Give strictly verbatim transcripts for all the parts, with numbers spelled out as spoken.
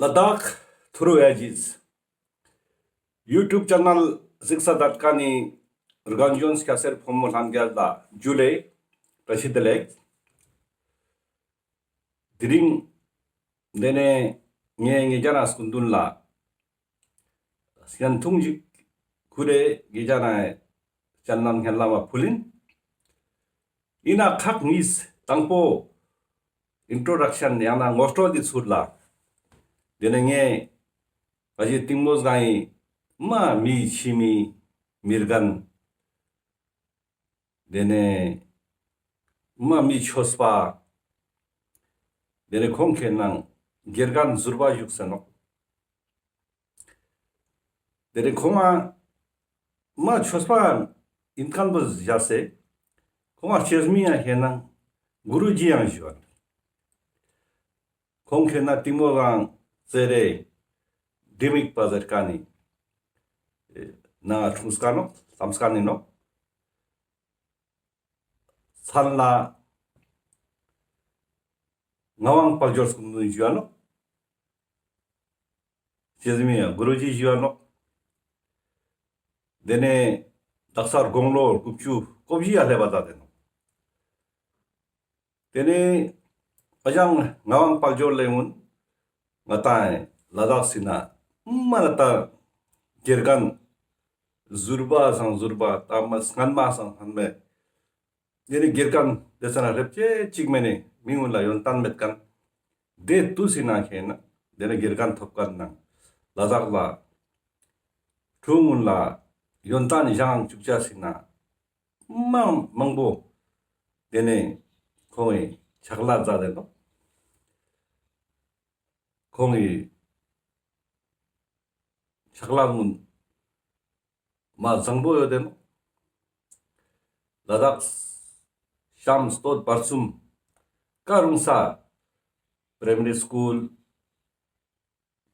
ལ་དྭགས་ཐུརུ་ཨེ་ཇིས་ཡུ་ཊུབ་ཆེ་ནལ་གཟིགས་ས་མཛད་མཁན་ནི་རྒན་གཞོན་སྐྱ་སེར་ཕོ་མོ་ལྷན་རྒྱས་ལ་ཇུ་ལེ་བཀྲ་ཤིས་བདེ་ལེགས། དེ་རིང་འདི་ནས་ངས་ཉེ་རང་སྐུ་མདུན་ལ་སྙན་ཐུང་ཞིག་ཁུར་རེ་ཉེ་རང་སྙན་ལམ་སྙན་ལམ་ལ་ཕུལ་ཡིན། ཡིན་ན་ཁག་གཉིས། དང་པོ་ཨིན་ཊྲོ་ཌག་ཤན་ཡང་ན་ངོ་སྤྲོད་དེ་ཚུར་ལ། དེ་ནས་ངས་ང་ཞེ་གཏིང་མོ་སྒང་ཡི་མ་མི་ཆི་མི་མི་རྒན། དེ་ནས་མ་མི་ཆོས་པ། དེ་ནས་ཁོང་ཁེ་ནང་དགེ་རྒན་ཟུར་པ་བཞུགས་སེ་ནོག། དེ་ནས་ཁོང་ང་མ་ཆོས་པ་ཡིན་མཁན་པོ་བཞག་སེ། ཁོང་ང་སྐྱེས་མི་ཡང་ཁེ་ནང་གུ་རུ་ཇི་ཡང་ཞུ་བ། ཁོང་ཁེ་ནང་གཏིང་མོ་རང་ཙེ་རེ་ལྡེ་མིག་པ་ཟེར་མཁན་ནི་ནང་འཁྲུངས་མཁན་ནོག། ལྟམས་མཁན་ནི་ནོག། མཚན་ལ་ངག་དབང་དཔལ་འབྱོར་སྐུ་མདུན་ཞུ་བ་ནོག། སྐྱེས་མི་ཡང་གུ་རུ་ཇི་ཞུ་བ་ནོག། དེ་ནས་དག་ས་དགུང་ལོ་དགུ་བཅུ་གོ་བཞི་ཡ་སླེབས་པ་ད་དེ་ནོག། དེ་ནས་ཨ་ཞང་ངག་དབང་དཔལ་འབྱོར་ལེ་ངུན་ང་ཏང་ལ་དྭགས་སི་ན་མ་ན་ད་དགེ་རྒན་ཟུར་པ་སང་ཟུར་པ། ད་མ་སྔན་མ་སང་སྔན་མེ། དེ་ནས་དགེ་རྒན་དེ་ས་ན་རེབ་ཅེ་གཅིག་མེ་ནས་མི་ངུན་ལ་ཡོན་ཏན་མེད་མཁན། དེ་དུས་སི་ན་ཁེ་ན་དེ་ནས་དགེ་རྒན་ཐོབ་མཁན་ནང་ལ་དྭགས་ལ་ཕྲུ་གུ་ངུན་ལ་ཡོན་ཏན་སྦྱང་བཅུག་ཅེས་སི་ན་མ་མང་པོ་དེ་ནས་ཁོང་གི་ཕྱག་ལས་མཛད་དེ་ནོག། ཁོང་གི་ཕྱག་ལས་ངུན་མ་བཟང་པོ་ཡོད་དེ་ནོག། ལ་དྭགས་གཤམ་སྟོད་བར་གསུམ་ཀ་རུང་ས་པྲའི་མ་རི་སྐུལ་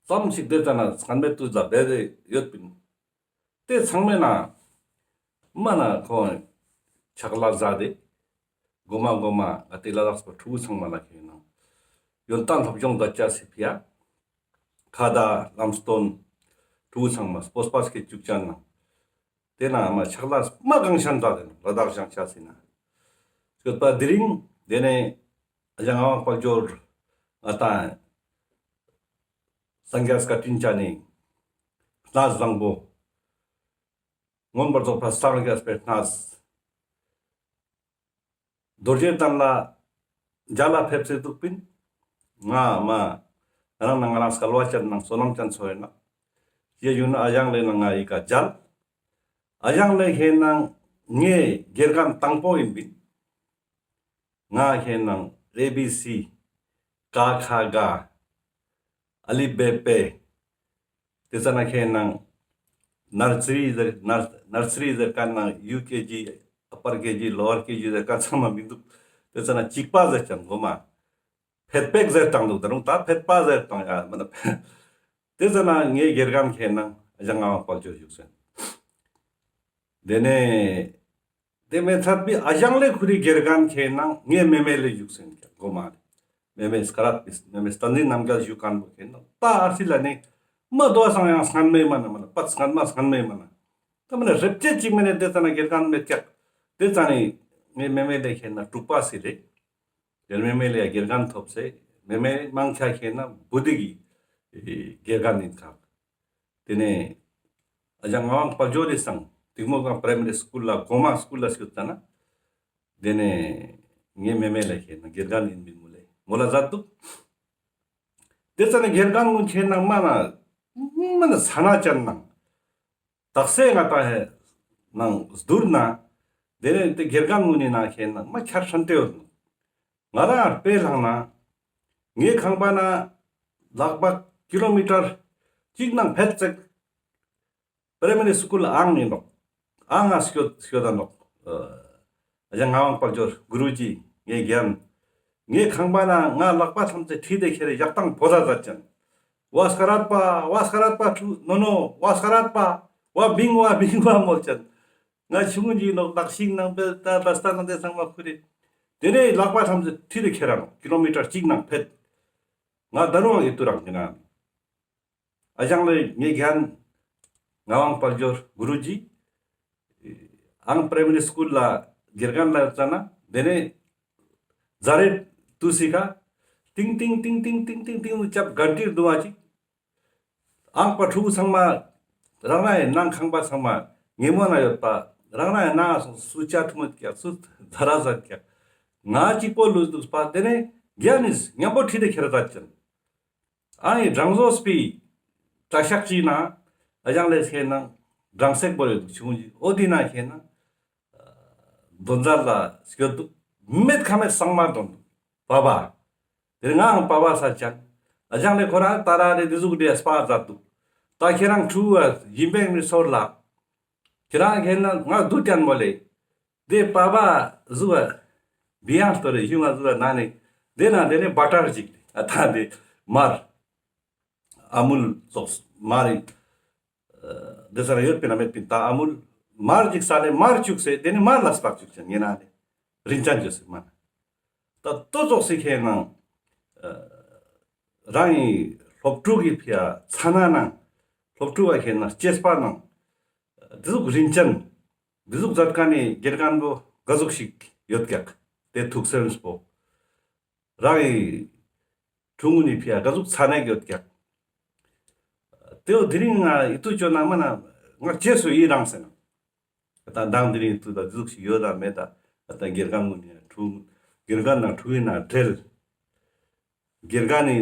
ཙམ་ཞིག་དེ་ཙ་ན་སྔན་མེ་དུས་ལ་བེ་དེ་ཡོད་པིན། དེ་ཚང་མེ་ན་མ་ན་ཁོང་ཕྱག་ལས་མཛད་དེ། གོ་མ་གོ་མ་ང་ཏི་ལ་དྭགས་པ་ཕྲུ་གུ་ཚང་མ་ལ་ཁེ་ནང་ཡོན་ཏན་སློབ་སྦྱོང་མཛད་ཅེས་སི་ཕི་ཡ། ཁ་བརྡ་ལམ་སྟོན་ཕྲུ་གུ་ཚང་མ་སྤོབས་པ་སྐྱེ་བཅུག་ཅེས་ནང་། དེ་ན་མ་ཕྱག་ལས་མ་གང་ཤན་མཛད་དེ་ནོག་ལ་དྭགས་བཞེངས་ཅེས་སི་ན། སྐྱོད་པ་དེ་རིང་དེ་ནས་ཨ་ཞང་ངག་དབང་དཔལ་འབྱོར་ང་ཏང་སངས་རྒྱས་བཀའ་དྲིན་ཅན་ནི་གནས་བཟང་པོ། མངོན་པར་རྫོགས་པར་སངས་རྒྱས་པའི་གནས་རྡོ་རྗེ་གདན་ལ་མཇལ་ལ་ཕེབས་སེ་འདུག་པིན། ང་མ་རང་ན་ང་རང་སྐལ་བ་ཅན་ནང་བསོད་ནམས་ཅན་ཚོ་ཡིན་ན། ཞེས་ཞུ་ན་ཨ་ཞང་ལེ་ན་ང་ཡི་ཀ་མཇལ། ཨ་ཞང་ལེ་ཁེ་ནང་ངའི་དགེ་རྒན་དང་པོ་ཡིན་པིན། ང་ཁེ་ནང་ཨེ་བི་སི་ཀ་ཁ་ག་ཨ་ལི་བེ་པེ། དེ་ཙ་ན་ཁེ་ནང་ནར་སི་རི་ཟེར་ནར་ནར་སི་རི་ཟེར་མཁན་ནང་ཡུ་ཀེ་ཇི་ཨ་པར་ཀེ་ཇི་ལོ་ཝར་ཀེ་ཇི་ཟེར་མཁན་ཚང་མ་མི་འདུག། དེ་ཙ་ན་གཅིག་པ་ཟེར་ཅང་གོ་མ། ཕེད་པེག་ཟེར་བཏང་འདུག། ད་རུང་ད་ཕེད་པ་ཟེར་བཏང་ཡ་མ་ན། དེ་ཙ་ན་ངའི་དགེ་རྒན་ཁེ་ནང་ཨ་ཞང་ངག་དབང་དཔལ་འབྱོར་བཞུགས་སེ། དེ་ནས་དེ་མེ་ཚར་བི་ཨ་ཞང་ལེ་ཁུ་རི་དགེ་རྒན་ཁེ་ནང་ངའི་མེ་མེ་ལེ་བཞུགས་སེ་གོ་མ་རེ། མེ་མེ་སྐ་རད་པིས་མེ་མེ་བསྟན་འཛིན་རྣམ་རྒྱལ་བཞུགས་མཁན་པོ་ཁེ་ནང་ད་ཨ་སི་ལ་ནི་མ་དོ་སང་ཡང་སྔན་མེ་མ་ན་མ་ན་པད་སྔན་མ་སྔན་མེ་མ་ན། ད་མ་ན་རེབ་ཅེ་གཅིག་མེ་ནས་དེ་ཙ་ན་དགེ་རྒན་མེད་ཀྱག། དེ་ཙ་ནི་ངའི་མེ་མེ་ལེ་ཁེ་ནང་དྲུག་པ་སི་རེ། དེར་མེ་མེ་ལེ་ཡ་དགེ་རྒན་ཐོབ་སེ་མེ་མེ་མང་ཆེ་ཁེ་ནང་བུ་དི་གི་དགེ་རྒན་ཡིན་ཁག། དེ་ནས་ཨ་ཞང་ངག་དབང་དཔལ་འབྱོར་རི་སང་གཏིང་མོ་སྒང་པྲའི་མ་རི་སྐུལ་ལ་གོ་མ་སྐུལ་ལ་སྐྱོད་ཙ་ན། དེ་ནས་ངའི་མེ་མེ་ལེ་ཁེ་ནང་དགེ་རྒན་ཡིན་པིན་མོ་ལེ་མོ་ལ་མཛད་འདུག། དེ་ཙ་ན་དགེ་རྒན་ངུན་ཁེ་ནང་མ་ན་མ་ན་ས་ན་ཅན་ནང་། དག་ས་ང་ཏང་ཧེ་ནང་བསྡུར་ན། དེ་ནས་དེ་དགེ་རྒན་ངུན་ནི་ནང་ཁེ་ནང་མ་ཁྱར་ཧྲན་ཏེ་ཡོད་ནོག། ང་རང་དཔེ་ལྷང་ན། ངའི་ཁང་པ་ན་ལག་པ་ཀི་ལོ་མི་ཊར་གཅིག་ནང་ཕེད་ཙེག་པྲའི་མ་རི་སྐུལ་ཨང་ཡིན་ནོག། ཨང་ང་སྐྱོད་སྐྱོད་ད་ནོག། ཨ་ཞང་ངག་དབང་དཔལ་འབྱོར་གུ་རུ་ཇི་ངའི་རྒན། ངའི་ཁང་པ་ན་ང་ལག་པ་ཐམས་ཅད་ཁྲིད་དེ་ཁྱེར་ཡག་དང་བོ་ད་ཟ་ཅན། ཝ་སྐ་རད་པ་ཝ་སྐ་རད་པ་ཁྲུ་ནོ་ནོ་ཝ་སྐ་རད་པ་ཝ་བིང་ཝ་བིང་ཝ་མོལ་ཅན། ང་ཆུང་ངུན་གྱི་ནོག་ལག་ཤིང་ནང་པེ་ད་བ་སྟ་ནང་དེ་ཚང་མ་ཁུ་རེ། དེ་ནས་ལག་པ་ཐམས་ཅད་ཁྲིད་དེ་ཁྱེར་ར་ནོག་ཀི་ལོ་མི་ཊར་གཅིག་ནང་ཕེད། ང་ད་རུང་ཡིད་དུ་རང་གི་ན། ཨ་ཞང་ལེ་ངའི་རྒན་ངག་དབང་དཔལ་འབྱོར་གུ་རུ་ཇི་ཨང་པྲའི་མ་རི་སྐུལ་ལ་དགེ་རྒན་ལ་ཡོད་ཙ་ན་དེ་ནས་ཛ་རེ་ཏུས་སི་ཁ་ཏིང་ཏིང་ཏིང་ཏིང་ཏིང་ཏིང་ཏིང་ཅབ་གན་ཊི་རྡུང་བ་ཅིག་ཨང་པ་ཕྲུ་གུ་ཚང་མ་རང་རང་ཡི་ནང་ཁང་པ་ཚང་མ་ཉེ་མོ་ན་ཡོད་པ་རང་རང་ཡི་ནང་སུ་ཅ་ཐུ་མོ་ཀྱག་སུ་ཛ་ར་ཟ་ཀྱག་ང་གཅིག་པོ་ལུས་འདུག་པ་དེ་ནས་རྒྱ་ནིས་མཉམ་པོ་ཁྲིད་དེ་ཁྱེར་ད་ཅན། ཨ་ནི་སྦྲང་བཟོ་སྤི་གྲྭ་ཤག་ཅིག་ན་ཨ་ཞང་ལེ་ཁེ་ན་སྦྲང་སེག་པོ་ཡོད་འདུག་ཆུང་ཅིག་འོ་དེ་ན་ཁེ་ན་དོན་མཛད་ལ་སྐྱོད་འདུག་མེད་ཁ་མེད་གཙང་མ་དོན་འདུག་པ་པ། དེ་ངའང་པ་པ་ས་ཅན། ཨ་ཞང་ལེ་ཁོ་རང་ཏ་ར་རེ་དེ་ཟུག་དེ་སྤ་མཛད་འདུག་ད་ཁྱེད་རང་ཕྲུ་གུ་ཡིན་པའི་མི་ཚོར་ལ། ཁྱེད་རང་ཁེ་ན་ང་དུ་ཅན་མོ་ལེ། དེ་པ་པ་ཟུ་བ་བི་ཡང་སྟོ་རེ་ཞུ་ང་ཟུ་བ་ན་ནི་དེ་ན་དེ་ནི་བ་ཏར་ཅིག་ཨ་ཐ་དེ་མར་ཨ་མུལ་ཙོགས་མར་ཨིན། དེ་ས་ར་ཡོད་པིན་ན་མེད་པིན་ད་ཨ་མུལ་མར་ཅིག་ས་ལེ་མར་བཅུག་སེ་དེ་ནི་མར་ལ་སྤག་བཅུག་ཅན་ངེ་ན་དེ་རིན་ཅན་ཅོ་སེ་མ་ན་ད་ཏོ་ཙོགས་སེ་ཁེ་ན་རང་ངི་སློབ་ཕྲུག་གི་ཕི་ཡ་ཚ་ན་ནང་སློབ་ཕྲུག་བ་ཁེ་ན་སྐྱེས་པ་ནང་དེ་ཟུག་རིན་ཅན། འདི་ཟུག་མཛད་མཁན་ནི་དགེ་རྒན་པོ་ག་ཟུག་ཞིག་ཡོད་ཀྱག་དེ་ཐུགས་སེམས་པོ། རང་གི་ཕྲུ་གུ་ནི་ཕི་ཡ་ག་ཟུག་ཚ་ནད་ཡོད་ཀྱག་དེའོ་དེ་རིང་ང་ཡིད་དུ་ཅོ་ན་མ་ན་ང་རྗེས་སུ་ཡི་རང་ཟེར་ན། ད་མདང་དེ་རིང་ཡིད་དུ་ད་འདི་ཟུག་ཞིག་ཡོད་དང་མེད་ད་ད་དགེ་རྒན་ངུ་ནི་ཕྲུ་གུ་དགེ་རྒན་ན་ཕྲུ་གུ་ན་བྲེལ། དགེ་རྒན་ནི་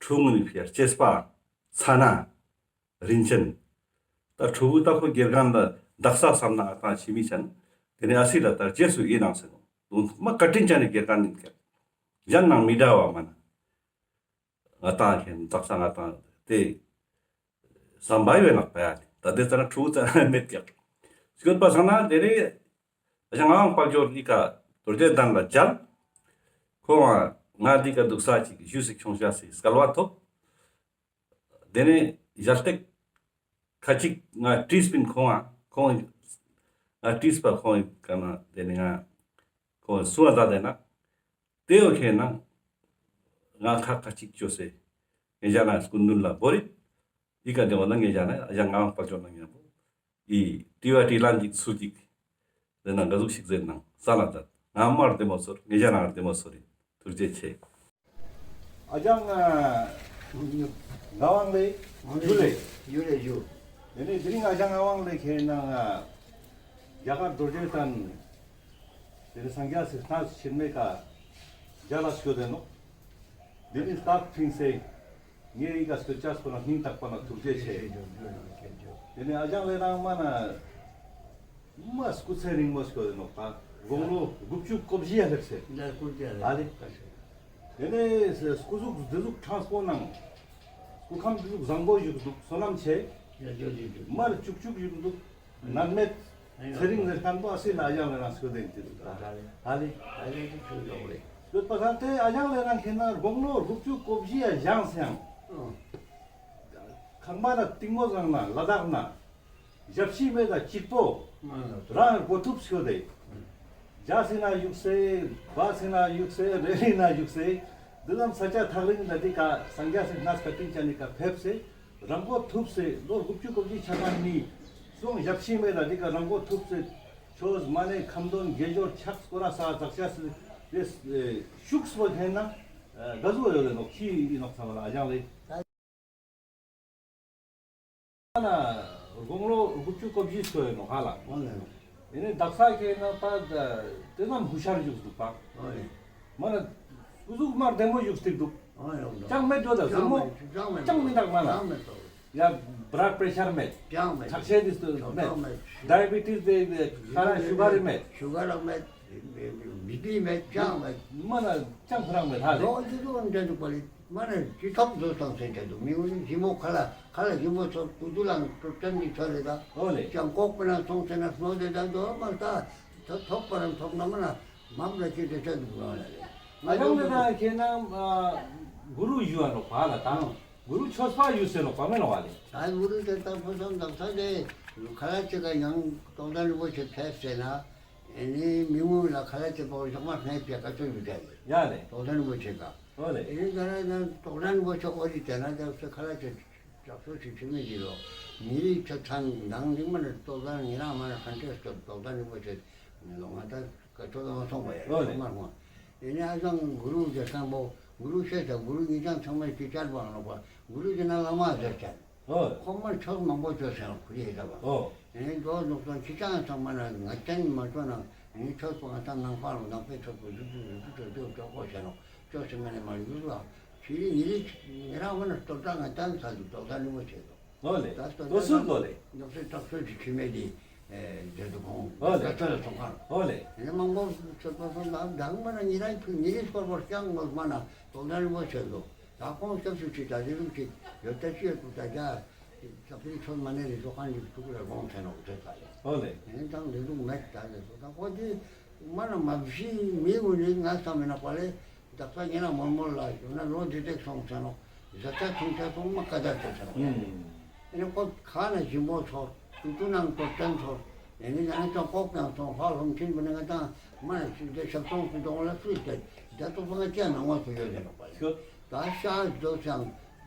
ཕྲུ་གུ་ནི་ཕི་ཡ་སྐྱེས་པ་ཚ་ན་རིན་ཆེན། ད་ཕྲུ་གུ་ད་ཁོ་དགེ་རྒན་ལ་དག་ས་བསམ་ན་ཨ་ཏང་ཕྱི་མི་ཆེན། དེ་ནས་ཨ་སི་ལ་ད་རྗེས་སུ་ཡི་རང་ཟེར་ནོ། མ་བཀའ་དྲིན་ཅན་ནི་དགེ་རྒན་ནི་ཀྱང་གཞན་ནང་མི་འདྲ་བ་མ་ན། ང་ཏང་ཁེན་དག་ས་ང་ཏང་དེ་བསམ་པ་ཡོད་ནག་པ་ཡ་ད་དེ་ཙ་ན་ཕྲུ་གུ་ཙ་ན་མེད་ཀྱག་སྐྱོད་པ་སང་ན་དེ་ནས་ཨ་ཞང་ངག་དབང་དཔལ་འབྱོར་ཨི་ཀ་རྡོ་རྗེ་གདན་ལ་མཇལ། ཁོང་ང་ང་འདི་ཀ་འདུག་ས་ཅིག་ཞུས་སི་ཁྱོང་ཤ་སི་སྐལ་བ་ཐོབ། དེ་ནས་ཞལ་ཏེག་ཁ་ཅིག་ང་བྲིས་པིན་ཁོང་ང་ཁོང་ང་བྲིས་པ་ཁོང་ཀ་ན་དེ་ནས་ང་ཁོང་སུ་བ་ཟ་དེ་ན་དེ་ཡོ་ཁེ་ན་ང་ཁ་ཁ་ཅིག་ཅོ་སེ་ངེ་ཞ་ན་སྐུ་མདུན་ལ་བོ་རིག་ཨི་ཀ་དེ་བ་ན་ངེ་ཞ་ན་ཨ་ཞང་ངག་དབང་དཔལ་འབྱོར་ན་ཉམ་པོ། ཨི་ཏི་བ་ཏི་ལན་ཅིག་ཚུལ་ཅིག་ཟེར་ན་ག་ཟུག་ཞིག་ཟེར་ན་ས་ལ་ད་ང་མར་བདེ་མོ་ཚོར་ངེ་ཞ་ན་བདེ་མོ་ཚོར་རེ་ཐུགས་རྗེ་ཆེ། ཨ་ཞང་ངག་དབང་ལེ་ཡུ་ལེ་ཡུ་ལེ་ཡུ། དེ་ནས་དེ་རིང་ཨ་ཞང་ངག་དབང་ལེ་ཁེ་ན་རྒྱ་གར་རྡོ་རྗེ་གདན་དེ་ནས་སངས་རྒྱས་སི་གནས་ཕྱིར་མེད་ཀ་མཇལ་ལ་སྐྱོད་དེ་ནོ། དེ་ནི་སྟབས་ཕིང་སེ། ངའི་ཨི་ཀ་སྐྱོད་ཅས་ཁོ་ན་སྙིང་ཐག་པ་ན་ཐུགས་རྗེ་ཆེ། དེ་ནི་ཨ་ཞང་ལེ་རང་མ་ན། མ་སྐུ་ཚེ་རིང་མོ་སྐྱོད་དེ་ནོ་ད། དགུང་ལོ་དགུ་བཅུ་གོ་བཞི་ཡ་སླེབས་སེ། ཨ་ལེ། དེ་ནི་སྐུ་གཟུགས་འདི་ཟུག་ཁྲང་སྤོ་ནང་། སྐུ་ཁམས་འདི་ཟུག་བཟང་པོ་བཞུགས་འདུག་བསོད་ནམས་ཆེ། མར་བཅུག་བཅུག་བཞུགས་འདུག་ནད་མེད། ཚེ་རིང་ལེ་ཁན་པོ་ཨ་སི་ལ་ཨ་ཞང་ལེ་རང་སྐྱོད་དེ་ཡིན་ཏེ་འདུག་ད། ཧ་ལེ། ཧ་ལེ་ཅིག་ཆུ་ཡོང་ལེ། སྐྱོད་པ་སང་དེ་ཨ་ཞང་ལེ་རང་ཁེ་ན་དགུང་ལོ་དགུ་བཅུ་གོ་བཞི་ཡ་བཞེངས་སེ་ཡང་། ཁང་པ་ན་གཏིང་མོ་ཟང་ན་ལ་དྭགས་ན། ཞབས་ཕྱི་མེད་ད་གཅིག་པོ། རང་གོ་ཐུབ་སྐྱོད་དེ། རྒྱ་སི་ན་བཞུགས་སེ། བ་སི་ན་བཞུགས་སེ། རེ་རི་ན་བཞུགས་སེ། འདི་ལམ་ས་ཆ་ཐག་རིང་ལ་འདི་ཀ་སངས་རྒྱས་སི་གནས་བཀའ་དྲིན་ཅན་ནི་ཀ་ཕེབས་སེ། རང་མགོ་ཐུབ་སེ་ལོ་དགུ་བཅུ་གོ་བཞི་ཆ་ཚང་ནི་སོང་ཞབས་ཕྱི་མེད་ལ་འདི་ཀ་རང་མགོ་ཐུབ་སེ་ཆོས་མ་ཎི་ཁ་འདོན་དགེ་སྦྱོར་ཕྱག་སྐོར་ར་ས་ཙག་ཅེས་སི་ཤུགས་པོ་ཐེན་ན་དགའ་བསུ་ཡོད་ལེ་ནོག་ཁྱི་ཡིན་ནོག་ཚང་མ་ལ་ཨ་ཞང་ལེ། ཨ་ན་དགུང་ལོ་དགུ་བཅུ་གོ་བཞི་ཚོ་ཡོད་ནོག་ཧ་ལ། ཨོ་ལེ། ཡིན་ནི་དག་ས་ཁེ་ན་ད་དེ་ནམ་ཧུ་ཤར་བཞུགས་འདུག་པ། ཨོ་ལེ། མ་ན་སྐུ་གཟུགས་མ་བདེ་མོ་བཞུགས་ཏེ་འདུག་ཨོ་ལེ། ཅང་མེད་འགྲོ་ད་ཟུར་མོ་ཅང་མི་འདུག་མ་ན། ཅང་མི་འདུག་ཡ་བླ་པྲེ་ཤར་མེད། ཅང་མེད། ཁྲག་ཤེད་དེ་མེད། ཅང་མེད། ཌའི་བི་ཊིས་དེ་མེད། ཁ་ར་ཤུ་གར་མེད། ཤུ་གར་མེད། བི་པི་མེད། ཅང་མེད། མ་ན་ཅང་ཁོ་རང་མེད་ཧ་ལེ། ལོ་འདི་ལོ་འདྲ་འདུག་པ་ལེ། མ་ན་ཅི་ཐོབ་འདུག་སྟངས་ཟེར་འདྲ་འདུག་མི་འོ་ནི་ཞི་མོ་ཁ་ལ་ཁ་ལ་ཞི་མོ་ཚོ་ཀུ་ཏུ་ལང་ཏོ་ཏན་གྱི་ཚོ་ལེ་ད། ཨོ་ལེ། ཅང་ལྐོག་པ་ན་སོང་ཟེར་ན་སྣོ་དེ་ད་འདུག་མ་ད་ཐོབ་པ་རང་ཐོབ་ན་མ་ན་མམ་ར་ཅི་དེ་ཆ་འདུག་ལོ་ལེ། ང་ཡོང་ནི་ད་ཁྱེད་ནང་གུ་རུ་ཡུ་ཨ་ནོག་པ་ལ་དང་གུ་རུ་ཆོས་པ་ཡུ་ཟེར་ནོག་པ་མེ་ནོག་པ་ལེ། ད་གུ་རུ་དེ་ད་ཕོ་སོང་དང་ས་དེ་ཁ་ལ་ཅི་ག་ཡང་རྟོགས་ལྡན་རིན་པོ་ཆེ་ཕེབས་ཟེར་ན། ཨེ་ནི་མི་ངུ་ལ་ཁ་ལ་ཅི་པོ་ཞོགས་མ་སྣེ་པའི་ཀ་ཚོད་ཡུ་དེ་ལེ། ཡ་ལེ། རྟོགས་ལྡན་རིན་པོ་ཆེ་ག་ཨོ་ལེ། ཨེ་ནི་ད་ན་རྟོགས་ལྡན་རིན་པོ་ཆེ་ཨོ་རི་དེ་ན་དེ་ཁ་ལ་ཅི། དྲག་ཤོས་ཤིག་ཆེན་མོ་ཞིག་ལོ། ཉེ་རིང་ཆ་ཚང་མདང་ནི་མ་ནི་རྟོགས་ལྡན་ཉེ་རང་མ་ནི་ཧན་ཏེ་སྟོད་རྟོགས་ལྡན་རིན་པོ་ཆེ་ལོ། ང་ད་ཀ་ཆོ་ལ་མ་སོང་བ་ཡ། ཨོ་ལེ། མ་སོང་། ཡིན་ནའི་ཨ་ཙང་གུ་རུ་ཇ་སྐམ་པོ་གུ་རུ་ཤེས་ས་གུ་རུ་ཉིད་ཀྱང་ཚང་མས་ཅི་བྱར་བ་ནོག་པ། གུ་རུ་ཇི་ན་བླ་མ་ཟེར་ཅན། ཨོ། ཁོ་མ་ཆོས་མང་པོ་ཆོས་སེ་ནོག་ཁུ་ཡེ་ད་བ། ཨོ། ཡིན་ནའི་འགྲོ་ནོག་ཙང་ཅི་ཅང་ཚང་མ་ན་ང་ཅན་མ་ཆོ་ན་ཡིན་ཆོས་པ་ང་ད་ནང་པ་ལོ་ནང་པའི་ཆོས་པོ་ཡུ་ཏུ་ཡུ་ཏུ་ཆོས་ཆོས་ཆོས་གོ་སེ་ནོག་ཆོས་སེ་མ་ནི་མ་ཡུ་ལ། ཕྱི་རི་ཉི་རི་ཉེ་རང་བ་ན་སྟོད་ཀྲང་ང་ཏན་ཚ་དུ་ཏོག་ཏ་ནི་མོ་ཆེ་དོ། ཨོ་ལེ། ད་སྟོད་ཏོ་སུར་གོ་ལེ། ཉོག་སེ་དྲག་ཤོས་ཀྱི་ཁྱིམ་མེད་དི་ཨེ་ཇེ་དུ་ཁོང་། ཨོ་ལེ། ད་ཚོད་ལ་སོང་ཁང་། ཨོ་ལེ། ཡིན་ན་མང་པོ་ཚོད་པ་སོང་ད་མདང་བ་ན་ཉེ་རང་ཕུ་ཉི་རི་སྐོར་བར་ཀྱང་ངོ་མ་ན་ཏོག་ཏ་ནི་མོ་ཆེ་དོ། ད་ཁོང་སྐྱབས་སུ་ཅི་ད་ལི་རུ་ཅི་ཡོད་ད་ཅི་ཡོད་དུ་ད་རྒྱ། ས་ཕི་ཚོད་མ་ནེ་རི་ཚོ་ཁང་གི་ཐུག་ལ་དགོངས་ཚེ་ནོག་ཚེ་ད་ཡ། ཨོ་ལེ། ཡིན་ཙང་ལི་ལུག་མེད་ད་ལེ་སོ་ད་ཁོ་དི། མ་ན་མ་བཞི་མི་གུན་ནི་ང་ས་མེ་ན་པ་ལེ། ད་ཁ་ཉེ་ན་མོལ་མོལ་ལ་ཡོད་ན་ལོ་འདི་ཏེག་སོང་ཚེ་ནོག་ཟ་ཆ་ཆུང་ཆ་སོང་མ་ཀ་ད་ཚེ་ཚེ་ནོག་ཡ། ཨེ་ནི་ཁོ་ཁ་ན་ཞིམ་པོ་ཚོ་ཏུ་ཏུ་ནང་ཏོ་ཏན་ཚོ་ཨེ་ནི་ཡང་ཙང་ལྐོག་ཀྱང་སོང་ཧ་ལོང་ཆེན་པོ་ནི་ང་ཏང་མ་ན་ཞིག་དེ་ཞབས་སོང་སུ་དོང་ལ་སུས་ཏེ་ད་ཏོ་ཕ་ང་ཅི་ཡང་ནང་ངོ་སུ་ཡོད་དེ་ནོག་པ་ལེ། ཤོད། ད་ཤ་ཟོ་ཚང་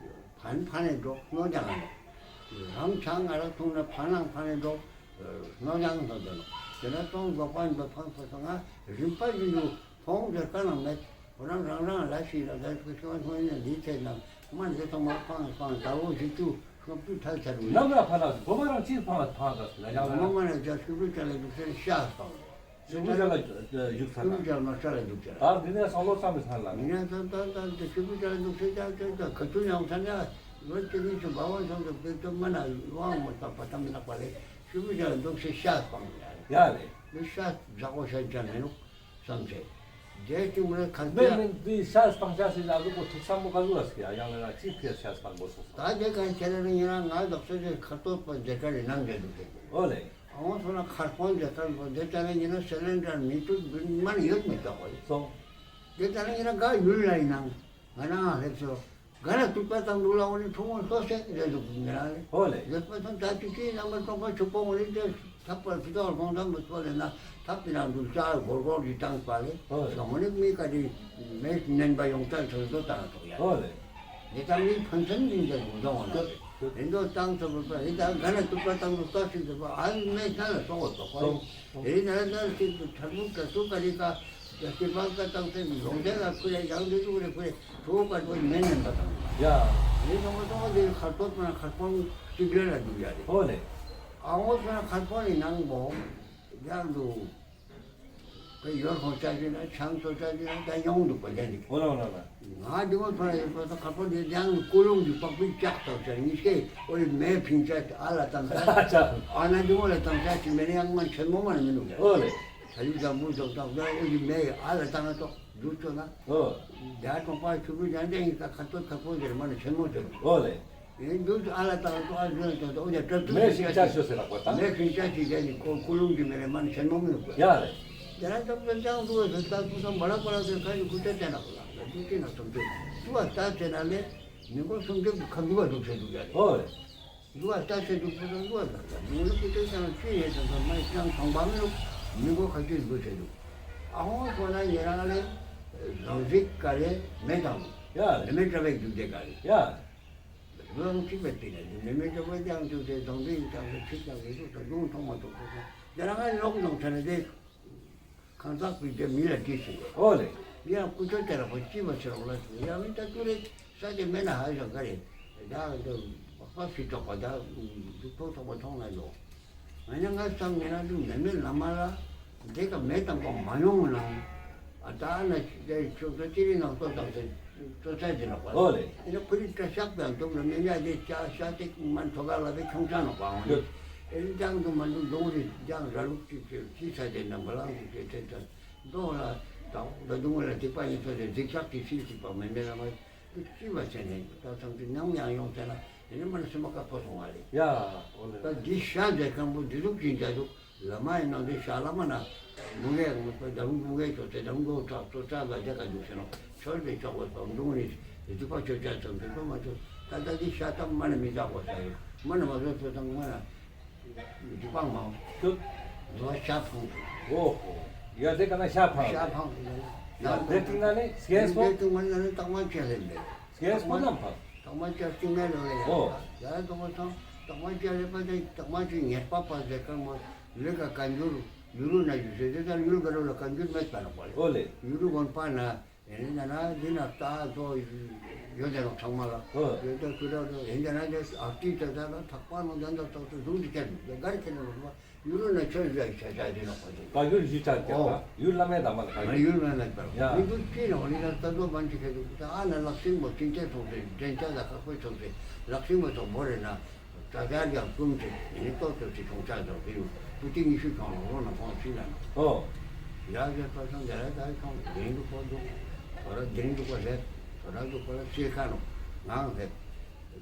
ཕན་ཕན་ནེ་འགྲོ་ནོ་ཀྱང་ནོ། རང་ཆང་ང་ར་འཐུང་ན་ཕན་ནང་ཕན་ནེ་འགྲོ་ནོ་ཀྱང་ནོ་དེ་ནོ། དེ་ན་ཚོང་འགོ་པ་འདི་ཕང་ཕ་ཚོ་ང་རིམ་པ་བཞིན་དུ་ཕོང་ཟེར་ཀ་ནང་མེད། ཁོ་རང་རང་རང་ལ་ཞིག་ལ་ཟེར་ཁོ་ཤོ་ནོ་ཡིན་ན་འདི་ཚེ་ན་མ་འདི་ཚང་མ་ཕང་ཕང་ཟླ་བོ་བཞི་བཅུ་ལྔ་བཅུ་ཐལ་ཚར་བ་ཡིན། ནམ་ར་ཕ་ལ་གོ་མ་རང་ཅིར་ཕང་ཕང་ད་ལ་ཡང་ན་མ་མ་ན་ཇ་སྐུ་རུ་ཅ་ལ་འདུག་ཟེར་ཤ་ཕང་། ཤུ་བུ་ཅ་ལ་བཞུགས་ས་ན། ཤུ་བུ་ཅ་ལ་མ་ཤ་ལ་བཞུགས་ས་ན། ད་འདི་ནས་སང་ལོ་ཙམ་མི་ཚང་ལ། མི་ཡང་ཙམ་ཙམ་ཙམ་དེ་ཤུ་བུ་ཅ་ལ་འདུག་སེ་ཅག་ཅག་ཅག་ག་ཚུ་ཡང་ཚང་ཡ་ལོ་གཅིག་གཉིས་སུ་བ་བ་སོང་དུ་པེ་ཏོ་མ་ན་ཡུ་བ་མ་ཏག་པ་ཏམ་ན་པ་ལེ་ཤུ་བུ་ཅ་ལ་འདུག་སེ་ཤ་སྤང་ཡ། ཡ་ལེ། མི་ཤ་ཛ་གོ་ཤ་ཅ་མེ་ནུག་བསམ་ཚེ། དེ་ཅི་མོ་ལེ་ཁ་མེ་ཏེ་མེ་འདི་ཤ་སྤང་ཤ་སི་ལ་ལུ་གོ་ཐུག་ས་མོ་ག་ལུ་ལ་སི་ཡ་ཡང་ལ་ན་ཅི་ཕི་ཤ་སྤང་གོ་སོང་ས། ད་དེ་ག་ཁྱེད་རང་ཡིན་ན་ང་དོག་སེ་ཁ་ཏོག་པ་དེ་ག་རེ་ནང་ག་འདུག་སེ། ཨོ་ལེ། ཨོ་སོ་ན་ཁར་པོན་ཇ་ཁར་པོན་ཇ་ཏ་ན་ཉི་ན་སེ་ལེན་ཌར་མི་ཏུ་མན་ཡོད་མི་ཏོ་ཧོ་ཡི། སོང་། ཇ་ཏ་ན་ཉི་ན་ག་ཡུལ་ལ་ཡིན་ནང་ང་ན་ལེབ་སོ། ག་ན་ཏུ་པ་ཏང་ལུ་ལ་འོ་ནི་ཐུ་མོ་སོ་སེ་རེ་འདུག་ཉི་ན་ལེ། ཧོ་ལེ། ལེབ་པ་ཐང་ད་ཏུ་ཅི་ན་མ་ཏོང་པ་ཆུ་པོ་འོ་ནི་ཏེ་ཐག་པ་ཕི་ཏོག་གོང་ད་མི་ཚོ་ལེ་ན་ཐག་པི་ན་འདུག་ཅ་གོར་གོར་གི་ཏང་པ་ལེ། ཧོ་ལེ། སོ་འོ་ནི་མི་ཀ་ཏི་མེ་ནན་པ་ཡོང་ཏ་ཚོ་ཏོ་ཏང་ཏོ་ཡ། ཧོ་ལེ། ཉེ་ད་མི་ཕན་ཚུན་ཡིན་ཏེ་ཡོང་ཏོ་འོ་ན། ཡིན་དོ་ཏང་ཚོ་བོ་ཡིན་ད་ག་ན་ཏུ་པ་ཏང་ཏུ་ཏོ་ཤིན་ཏུ་པ་ཨ་ཡིན་མེ་ས་ལ་སོང་བ་ཏོ་ཁོ་ཡིན། ཡིན་ན་ད་ཤིན་ཏུ་ཐར་མུ་ཀ་ཏུ་ཀ་རི་ཀ་ད་ཤིར་བ་ཀ་ཏང་ཚེ་ལོང་ཏེ་ལ་ཁུ་རེ་ཡང་དུ་ཏུ་རེ་ཁུ་རེ་ཁྲོ་ཀ་ཏུ་མེ་ནན་པ་ཏང་། ཡ། ཡིན་ནོ་མ་ཏོ་དེ་ཁར་པོ་ན་ཁར་པོ་ཅི་འདྲ་ལ་འདུག་ཡ་རེ། ཧོ་ལེ། ཨ་འོ་ས་ན་ཁར་པོ་ནི་ནང་བོ་ཡང་དུ། ཁོས་ཡོར་ཁོང་ཆ་ཅི་ན་ཆང་ཚོ་ཆ་ཅི་ན་ད་ཡོང་འདུག་པ་ལེན་འདུག་འོ་ལ་འོ་ལ་ལ། ང་འདི་མོ་ཚོ་ཡོད་པ་ད་ཁ་པོ་འདི་ཡང་ཀུ་ལུང་གི་པགས་པའི་ལྕགས་ཐོག་ཆ་ཉི་ཤེས་འོ་རི་མེ་ཕིང་ཆ་ཨ་ལ་ཏང་ཆ་ཨ་ན་འདི་མོ་ལ་ཏང་ཆ་ཅི་མེ་ནི་ཡང་མ་ཆེན་མོ་མ་ནི་མི་འདུག་འོ་ལེ། ད་ཡུ་ཛ་མུ་ཛོག་ཏང་ད་འོ་རི་མེ་ཨ་ལ་ཏང་ན་ཏོག་འདུག་ཚོ་ན། འོ། ད་ཀྲོང་པ་ཆུ་བུ་ཡང་ད་ཡིན་ད་ཁ་ཏོ་ཁ་པོ་འདི་མ་ནི་ཆེན་མོ་འདུག་འོ་ལེ། ཡིན་འདུག་ཨ་ལ་ཏང་ཏོ་ཨ་ཟོན་ཏོ་ཏོ་འོ་ཡ་ཏོ་ཏོ་མེ་ཤིང་ཆ་ཤོ་ཟེར་ལ་གོ་ད། མེ་ཤིང་ཆ་ཤི་ཟེར་ནི་ཁོ་ཀུ་ལུང་གི་མེ་རེ་མ་ནི་ཆེན་མོ་མི་ནུག་གོ། ཡ་རེ། དེ་རང་ཏོ་ཏོ་ཅང་འདུག་ཟེར་ད་ཀུ་སོ་མ་ལ་པ་ལ་ཟེར་ཁ་ཡི་ཀུ་ཏེ་ཏེ་ན་གོ་ལ་ད་ཏུ་ཅི་ན་སོམ་ཏེ་ཏུ་བ་ལྟ་ཚེ་ན་ལེ་མི་གོ་སོམ་ཏེ་ཁ་འདུག་བ་འདུག་ཟེར་འདུག་ཡ་རེ། འོ་རེ། འདུག་བ་ལྟ་ཚེ་འདུག་ཀུ་སོ་འདུག་བ་ལྟ་ད་འདུག་ནི་ཀུ་ཏེ་ཅང་ཅི་ཡེ་ཟེར་ད་མ་ཅང་ཐོང་པ་མི་ནུག་མི་གོ་ཁ་ཅི་འདུག་ཟེར་འདུག་ཨ་ཧོ་ཁོ་ན་ཉེ་རང་ལེ་ཟང་ཟིག་ག་རེ་མེ་དང་ཡ་རེ་མེ་ཏྲ་བའི་རྒྱུ་དེ་ག་རེ། ཡ། ལོ་ཡང་གཅིག་པའི་སྟེང་ནས་མེ་མེ་ཅོ་པའི་ཀྱང་ཅོ་ཅེ་དང་པའི་ཀྱང་ཅོ་ཅིག་ཀྱང་ཡིན་ཅོ་ཅོ་ལུང་ཐོག་མ་ཐོག་ཅོ་ཅོ་དེ་རང་ང་ལོག་ནང་ཚན་དེ་གང་དག་པའི་དེ་མི་ལ་དྲིས་ཤིག་ཨོ་ལེ། ཡང་ཀུ་ཅོ་དེ་ར་པོ་ཅི་བ་ཆེ་རོགས་ལ་ཅོ་ཡང་མི་ད་ཏུ་རེ་ས་དེ་མེ་ན་ཧ་ཞང་ག་རེ་ད་དེ་པགས་པ་ཕི་ཐོག་པ་ད་དུ་ཐོག་ཐོག་པ་ཐོག་ན་ཡོད། ང་ཡང་ང་སང་ངེ་རང་ཚོ་མེ་མེ་བླ་མ་ལ་དེ་ཀ་མེ་དང་པོ་མ་ཡོང་ན་ཨ་ད་ན་ཅི་དེ་ཆོག་ས་ཅི་རིང་ནང་ལྟོ་དང་ཟེར་ལྟོ་ས་ཅི་ནོག་པ། ཨོ་ལེ། ཨེ་ན་ཁོ་རི་བཀྲ་ཤག་དང་དུག་ལ་མེ་མེ་དེ་ཅ་ཤ་ཏེ་མ་ཐོ་ག་ལ་བའི་ཁྱོང་ཆ་ནོག་པ་ཨང་། ཡོད། ཨེ་རི་ཅང་དུ་མ་དུ་དུང་རི་ཅང་ར་ལུག་ཅིག་ཅིག་ཅི་ས་དེ་ནང་བ་ལང་ཅིག་ཅིག་ཅིག་ཅིག་དོ་ལ་དང་ད་དུང་ལ་སྡིག་པ་ཡིན་ས་དེ་སྡིག་ཤག་ཅིག་ཤིག་ཅིག་པ་མེ་མེ་ལ་མ། ཅི་བ་ཟེར་ནས་ད་ཚང་གི་ནམ་ཡང་ཡོང་ཟེར་ན་དེ་ནི་མ་ནི་སེམས་པ་ཁ་ཕོ་སོང་བ་རེད། ཡ། ཨོ་ལེ། ད་འདི་ཤ་ཟེར་མཁན་པོ་འདི་ཟུག་ཅིག་འཇའ་ཟུག་བླ་མ་ཡིན་ན་འདི་ཤ་བླ་མ་ན་མུ་གེ་མུ་གེ་ད་རུང་མུ་གེ་ཆོག་ཚེ་ད་རུང་མགོ་བྲག་ཚོ་ཚ་ལ་རྒྱ་ག་འདུག་ཟེར་ནོ་ཆོས་པའི་ཆོག་པ་སོང་འདུག་ནི་སྡིག་པ་ཆོས་ཅན་ཙམ་དེ་ཚོ་མ་ཆོག་ད་ད་འདི་ཤ་ད་མ་ནི་མི་འཇག་པ་ཟེར་ཡོད་མ་ནི་མ་བཟོ་ཚོ་ད་མ་ན། འདི་པང་མང་། ཤོད། ལོ་ཤ་ཕང་། ཨོ་ཧོ། ཡ་དེ་ཀ་ན་ཤ་ཕང་། ཤ་ཕང་། ཡ་དེ་ཏིང་ན་ནི་སྐྱེས་པོ། དེ་ཏིང་མ་ན་ནི་ཏག་མ་ཅན་ལེན་མེད། སྐྱེས་པོ་ནམ་ཕང་། ཏག་ ཏག་མ་ཅ་སྟིང་ནེ་ལོ་ལེ་ཡ། ཨོ། ཡ་ཏོ་མ་སང་ཏག་མ་ཅ་ལེ་པ་ཏེ་ཏག་མ་ཅི་ཉེས་པ་པ་ཟེར་ཁན་མོ་ལེ་ཀ་བཀའ་འགྱུར་ཡུལ་ན་ཡུལ་ཟེར་ཏེ་ད་ཡུལ་ག་རུ་ལ་བཀའ་འགྱུར་མེད་པ་ན་པ་ལེ། ཨོ་ལེ། ཡུལ་དགོན་པ་ན་ཨེ་ནི་ན་འདི་ན་ལྟ་དོ་ཡོད་དེ་ནོ་ཚང་མ་ལ། ཨོ། ཡོད་དེ་ཀུ་ར་དོ་ཨེ་ནི་ན་དེ་ཨ་ཏི་ཏ་ད་ལ་ཐག་པ་ནོ་དན་ད་ཏོག་ཏོ་ཟུང་དུ་ཁྱེར་དུ་གར་ཁྱེར་ནོ་མ། ཡུལ་ན་ཆོས་ཟེར་ཆ་ཆ་དེ་ནོ་པ་དེ། བཀའ་འགྱུར་ཞུ་ཆ་ཀྱག་པ། ཨོ། ཡུལ་བླ་མེད་དམ་པ་ལ་བཀའ་ང་འགྱུར། ཡུལ་བླ་མེད་དམ་པ། ཡ། མི་འདུག་ཅི་ན་འོ་ནི་ད་ལྟ་དོ་བན་ཅི་ཁེ་འདུག་ད་ཨ་ན་ལག་སྲིང་མོ་ཅིན་ཅེ་ཐོག་ཏེ་འདྲེན་ཆ་ལ་ཁག་པོ་ཐོག་ཏེ་ལག་སྲིང་མོ་ཐོག་བོར་རེ་ན་ད་ད་ཡང་ཀུན་ཏེ་ནི་ཏོག་ཏོ་ཅི་ཁོང་ཆ་དོ་དེ་རུ་པུ་ཏི་ཉི་ཤུ་ཁོང་ལོ་ལོ་ན་ཁོང་ཅི་ན་ནོ། ཨོ། ཡ་ཟེར་པ་སང་དེ་ལ་ད་ཁོང་དེ་རིང་དུ་ཁོ་འདུག་ཐོ་ར་དེ་རིང་དུ་ཁོ་ལེབ་ཐོ་ར་དུ་ཁོ་ལ་ཤེས་ཁ་ནོ་ངང་ལེབ།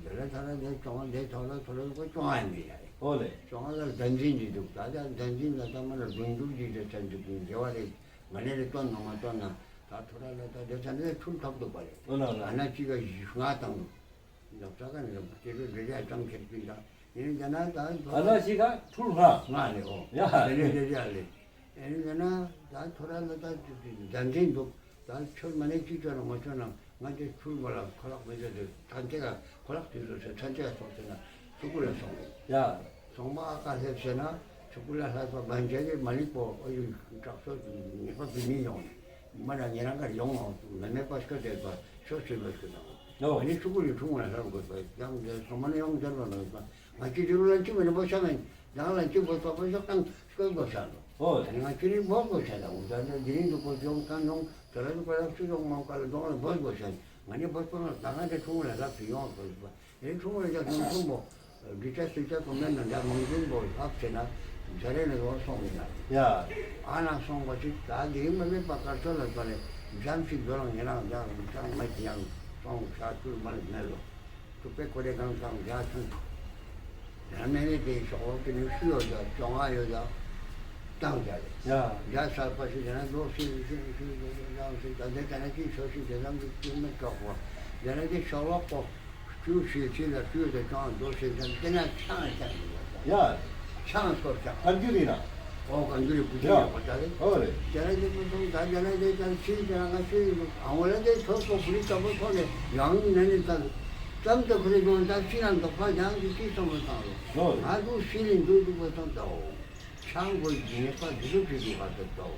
དེ་ལ་ཐ་ར་དེ་ཅོང་དེ་ཐོ་ར་ཐོ་ར་དུ་ཁོ་ཅོང་ཨ་མི་ཡ་རེ། ཨོ་ལེ། ཅོང་ལ་བདག་འཛིན་གྱི་འདུག་ད་ལྟ་བདག་འཛིན་ལ་ད་མ་ལ་རྫུན་སྒྲུབ་ཀྱི་རེ་ཚན་འདུག་གི་འགྲེལ་བ་རེ་ང་ནེ་རེ་སྟོན་ནོ་མ་སྟོན་ན་ད་ཐོ་ར་ལ་ད་རེ་ཚན་རེ་ཐུལ་ཐོབ་འདུག་པ་རེ། ཨོ་ལ་ལ། ཨ་ན་ཅི་ག་ཡུ་ང་བཏང་འདུག་ད་ས་ག་ནེ་རེ་དེ་རེ་རེ་རེ་ཅང་ཁྱེར་པིན་ད་ཡིན་ན་ད་ཨ་ན་ཅི་ག་ཐུལ་ང་ང་ལེ། ཨོ། ཡ། དེ་རེ་རེ་རེ་ལེ། ཨེ་ནི་ན་ད་ཐོ་ར་ལ་ད་བདག་འཛིན་འདུག་ད་ཆོས་མ་ནེ་ཅི་ཆོས་ན་མ་ཆོས་ན་ང་དེ་ཚུར་མ་ལ་ཁོ་ལག་མི་ཆོས་དེ་ཐན་ཏེ་ག་ཁོ་ལག་དེ་ཚོ་ཚེ་ཐན་ཏེ་ག་སོང་ཚེ་ན་ཚུར་ཀུ་ལ་སོང་། ཡ། སོང་མ་ཨ་ཀ་ལེབ་ཟེར་ན་ཚུར་ཀུ་ལ་ལྷ་ས་བན་ཆེ་གི་མ་ལིག་པོ་ཨོ་ཡུ་དྲག་ཤོས་ཉེས་པ་བི་མི་ཡོང་ནི་མ་ན་ཉེ་རང་གར་ཡོང་ངོ་མེ་མེ་པ་སྐད་དེ་པ་ཤོ་ཤི་ལོ་ཤི་ན་ཨོ། ཨ་ནི་ཚུར་ཀུ་ལི་ཁྲུང་ལ་ལྷ་དགོས་པ་ཡང་དེ་སོང་མ་ནེ་ཡོང་དེ་ལོ་ན་ཡོད་པ། ང་ཅི་དེ་རུ་ལ་ཅི་མེད་ན་བོ་ཤ་མེད། རང་ལ་ཅི་བོ་ཚོགས་པ་ཤོག་དང་སྐོལ་བོ་ཤ་ལོ། ཨོ། ང་ཅི་རིང་བོ་བོ་ཤ་ལ་འུ་ད་ནི་དེ་རིང་དུ་བོ་ཡོང་ཀ་ནོང་ད་ར་དུ་ཀ་ལ་སུ་ཡོང་མང་ཀ་ལ་གདོང་ལ་བོ་བོ་ཤ། ང་ནི་བོ་བོ་ང་ད་ང་དེ་ཁྲུང་ལ་རབ་སུ་ཡོང་བོ་བོ། དེ་ཁྲུང་ལ་ཡ་ཁྲུང་ཁྲུང་བོ། རི་ཅ་སི་ཅ་གོ་མེད་ན་འདྲ་མང་ཁྲུང་བོ་ལབ་ཟེར་ན། ཇ་རེ་ནི་ཡོང་སོང་ཡིན་ན། ཡ། ཨ་ན་སོང་བ་ཅིག་ད་དེ་རིང་མ་མེད་པ་དཀར་ཚོ་ལ་པ་ལས་འཇམ་ཞིག་འགྲོ་རང་ཡིན་རང་འཇམ་ཅང་མ་ཅི་ཡང་སོང་ཤ་ཚུལ་མ་ལས་མེད་ལོ། ཐུག་པའི་ཁོ་རེ་གང་གང་རྒྱ་ཆུང་། ཡང་མེ་ནི་དེའི་ཤོག་ལོག་གི་ནི་ཤུ་ཡོད་ད་ཅོང་ཨ་ཡོད་ད་བཏང་བྱ་རེད། ཡ། རྒྱ་ས་པ་ཞིག་ཡང་ལོ་ཤི་ཤི་ཤི་ཤི་ཡང་ཤི་ད་དེ་ད་ནི་ཅི་ཤོ་ཤི་དེ་ཙམ་གྱི་ཅི་མི་ཆོག་པོ། ཡང་ན་དེ་ཤོག་ལོག་པོ་ཤུ་ཤི་ཤི་ལ་ཤུ་ཡོད་ད་ཅོང་ཨ་ལོ་ཤི་ད་དེ་ན་ཆང་ཨ་ཆང་ཡོད་ད། ཡ། ཆང་སོར་ཆང་། བཀའ་འགྱུར་ཡིན་ན། ཨོ་བཀའ་འགྱུར་ཡི་བུ་ཅི་ཡ། ཡོད་པ་ད་རེད། ཨོ་རེད། རྒྱ་ལ་དེ་མི་སོང་ད་རྒྱ་ལ་དེ་ད་ཕྱིར་རྒྱ་ལ་ང་ཕྱིར་ཡིན་ནོ་ཨ་འོ་ལ་དེ་ཚོ་ཚོ་བུ་རི་ལྟ་བུ་ཚོ་ནས་ཡང་ནན་ནི་ད་ཙམ་དུ་བུ་རི་ཡོང་ད་ཕྱི་ན་འདོག་པ་ཡང་གི་ཅི་སོང་མི་སོང་ལོ། ཨོ་རེད། ང་ཚོ་ཕྱིར་ཡིན་འདུག་འདུག་པ་སོང་ད་འོ། ཆང་གོ་ཡི་ཉེས་པ་འདི་ཚོ་ཕྱིར་འདུག་པ་སོང་ད་འོ།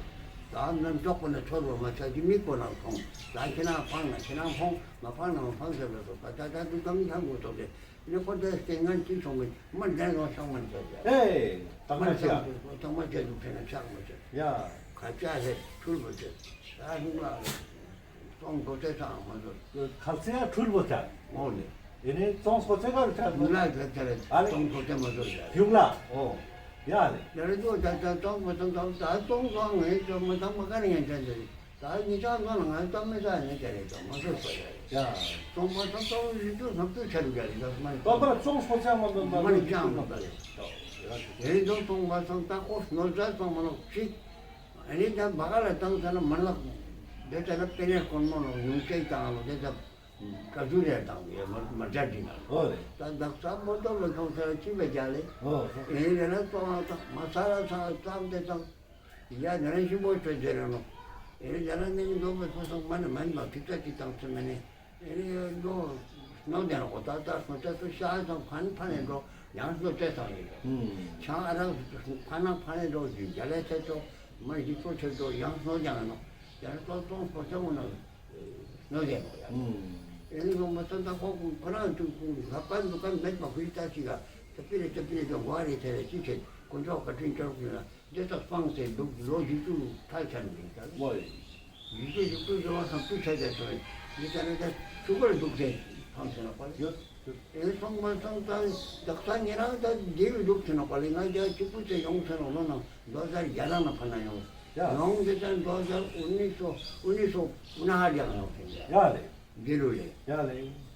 ད་ནམ་འཇོག་པ་ན་ཚོར་བ་མ་ཆགས་ཀྱི་མི་ཁོ་ན་སོང་ད་ཁྱེད་རང་ཕངས་ན་ཁྱེད་རང་ཕོངས་མ་ཕངས་ན་མ་ཕངས་ཟེར་བ་སོང་ད་ད་ད་འདུག་གམ་ཡང་གོ་ཐོག་དེ། ནི་ཁོ་དེ་སྐྱེ་ངན་ཅི་སོང་མི་མི་འདྲ་ནོ་ཤོག་མ་འདྲ་ཡ། ཨེ། དང་མ་ཆེ་ཡ། དང་མ་ཆེ་འདུག་ཟེར་ན་ཤོག་མ་འདྲ་ཡ། ཁ་ཆ་ཧེ་འཁྲུལ་པོ་ཆེ། ད་ཧུང་ལ་སོང་གོ་ཚེ་ཚང་མ་ཟོ། ཁ་ཆ་འཁྲུལ་པོ་ཆེ། འོ་ནི། ཨེ་ནི་ཙོང་གོ་ཚེ་ག་རུ་ཆ་ཧུང་ལ་ཟེར་ཚེ་ཨ་ལེ། ཙོང་གོ་ཚེ་མ་ཟོ་ཡ། ཧུང་ལ། འོ། ཡ་ལེ། ཡ་ལེ་ཙོ་ད་ད་ཙོང་གོ་ཚེ་ད་ད་ཙོང་གོ་ངེ་ཙོ་མ་ཚང་མ་ག་རེ་ངེ་ཚེ་འདི། ད་ཉི་ཤུ་ལྔ་ལ་ང་ཙམ་མི་ཟ་ནས་བསྡད་རེད་དོ་མ་ཟོས་པ་རེད། ཡ། ཙོང་པ་ཚོ་ཙོང་ཡུལ་དུ་ནག་ཏུ་ཆ་རུ་རྒྱ་རེད་དོ་མ་ནི། ད་པར་ཙོང་སོ་ཚང་མ་འདོན་པ་མ་ནི་ཅང་མ་པ་རེད། ཡེ་རེད་དོ་ཙོང་པ་ཚང་ད་ཁོ་ནོར་ཟ་ཙང་མ་ལོག་ཅིག་ཨ་ནི་ད་བ་ག་ལ་བཏང་ས་ན་མ་ལག་དེ་ད་ལ་པེ་རེ་ཀོན་མོ་ལོག་ཉུང་ཤས་བཏང་ལོག་དེ་ད་ཀ་ཟུ་རེ་བཏང་ཡེ་མ་མ་རྒྱ་འདི་ན་ལོག་ཨོ་རེད། ད་བདག་ས་མོ་ཏོ་ལ་ཁོང་ས་ལ་ཅི་བས་རྒྱ་ལེ། ཨོ། ཡེ་རེད་ལ་ཙོང་པ་ཚང་མ་ས་ལ་ས་ལ་ཙམ་དེ་དང་། ཡ་ཉ་རང་ཞིམ་པོ་ཆོས་ཟེར་ར་ནོ། ཨེ་ཉ་རང་ནི་འདོ་མི་ཕོ་སང་མ་ནི་མ་ནི་མ་ཐིག་ཚ་ཅིག་དང་ཚེ་མ་ནི། ཨེ་འདོ་སྣོ་ལྡན་རོ་ད་ད་སོ་ཅ་སོ་ཤ་དང་ཕན་ཕན་ནི་འགྲོ་ཡང་སོ་ཅ་དང་ཡིན། ཨུམ། ཆང་ཨ་རག་ཕན་ན་ཕན་ནི་འགྲོ་ཡིན་རྒྱ་ལས་ཆེ་ཆོ་མ་ཞིག་པོ་ཆེ་འགྲོ་ཡང་སྣོ་ལྡན་ར་ནོ། ཡང་སོ་སོང་སོ་ཅ་མོ་ནོ་སྣོ་ལྡན་རོ་ཡ། ཨུམ། ཨེ་ནི་འདོ་མ་ཚ་ད་ཁོ་ཁོ་རང་ཚུགས་ཁོ་ལྷ་པ་འདུག་ག་མེད་པ་ཁོ་ཡི་ད་ཅིག་ག་ད་པི་རེ་ད་པི་རེ་ད་གོ་རེ་ཐེ་རེ་ཅི་ཆེ་དཀོན་མཆོག་བཀའ་དྲིན་སྐྱོར་ཀུན་ལ། དེ་དག་སྤངས་ཏེ་འདུག་ལོ་རྒྱུས་ཚུལ་ཐལ་ཆ་ནི་ཡིན་ཀྱང་། ལོ་རྒྱུས་ཚུལ་རྒྱུ་ཚུལ་ཟེར་བ་སང་ཚུལ་ཆ་དེ་ཚོ་ཡིན་ཀྱང་ན་ད་ཚུལ་པར་འདུག་སྟེ་ཕངས་ཟེར་ན་པ་ལེ། ཡོད་ཡོད། ཨེ་སོང་མ་སོང་ད་དག་ས་ཉེ་རང་ད་དེ་བས་འདུག་ཟེར་ན་པ་ལེ། ང་རྒྱ་གཅིག་པུ་དེ་ཡོང་ཟེར་ན་ལོ་ན་ལྡོ་ཟར་རྒྱ་ལ་ན་ཕ་ན་ཡོང་། ཡ། ཡོང་དེ་ད་ལྡོ་ཟར་ཨུ་ནི་སོ་ཨུ་ནི་སོ་ཨུ་ན་ཧ་རྒྱ་ལ་ཡོང་ཟེར་ཡ། ཡ་ལེ། དེ་རུ་ལེ། ཡ་ལེ།